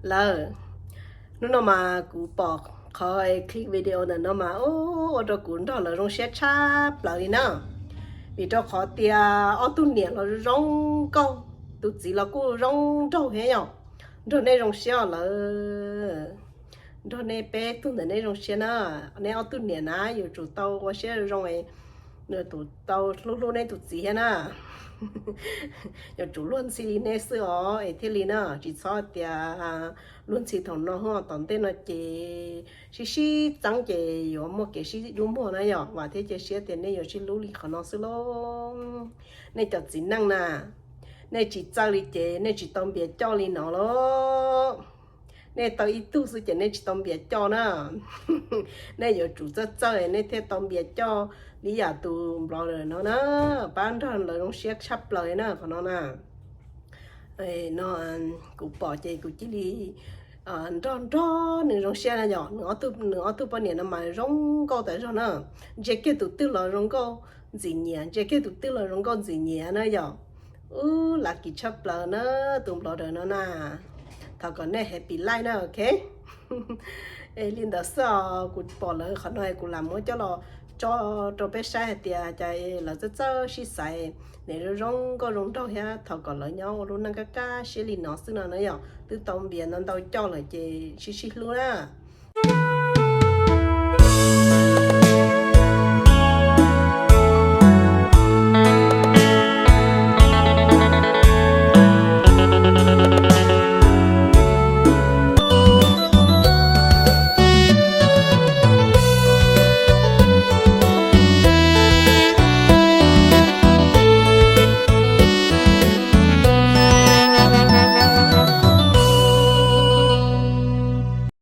Lawm, hnub no mas kuv pom qhov clip video ntawm no mas ua rau kuv nrog lawv zoo siab tshaj plaws li na. Vim rau qhov tias ob tug niam los zoo nkauj, tus txiv los kuj zoo nraug thiab yom. Nrog nej zoo siab os lawm. Nrog nej peb tug ntawm nej zoo siab na. Nej ob tug niam na yuav tsum tau ua siab zoo, yuav tsum tau hlub hlub nej tus txiv thiab na. Yuav tsum luag ntxhi li nej xwb os es thiaj li na, tsis txhob tias luag ntxhi thaum no ho tom ntej no ces sib sib txeeb ces yuav muaj kev sib dub muag na yom. Vam thiab cia siab tias nej yuav sib hlub li qhov no xwb lauj. Nej cov txiv neej na, nej tsis txawj li ces nej tsis tau npias coj li no lauj. Nej tau ib tug xwb ces nej tsis tau npias coj na. Nej yuav tsum txawj txawj nej thiaj tau npias coj li yam tus blogger no na. Pab nrog lawv zoo siab tshaj plaws na qhov no na. No kuv pom ces kuv cia li nrog nrog nws zoo siab na yom. Nws ob tug poj niam no mas zoo nkauj tas zog na. Ntsia kiag tus twg los zoo nkauj ntxim nyiam, ntsia kiag tus twg los zoo nkauj ntxim nyiam na yom. Ub, lucky tshaj plaws na tus blogger no na. Thov kom nej happy life na, ok. Li ntawd xwb os, kuv pom lawv qhov no kuv lam muab coj los tso rau peb saib hais tias cas lawv txawj txawj sib xaiv, niam zoo zoo nkauj zoo nraug thiab. Thov kom lawv nyob ua lub neej kaj kaj siab li no xwb no na yom. Twb tau npias ntau ntau coj lawm ces sib sib hlub na.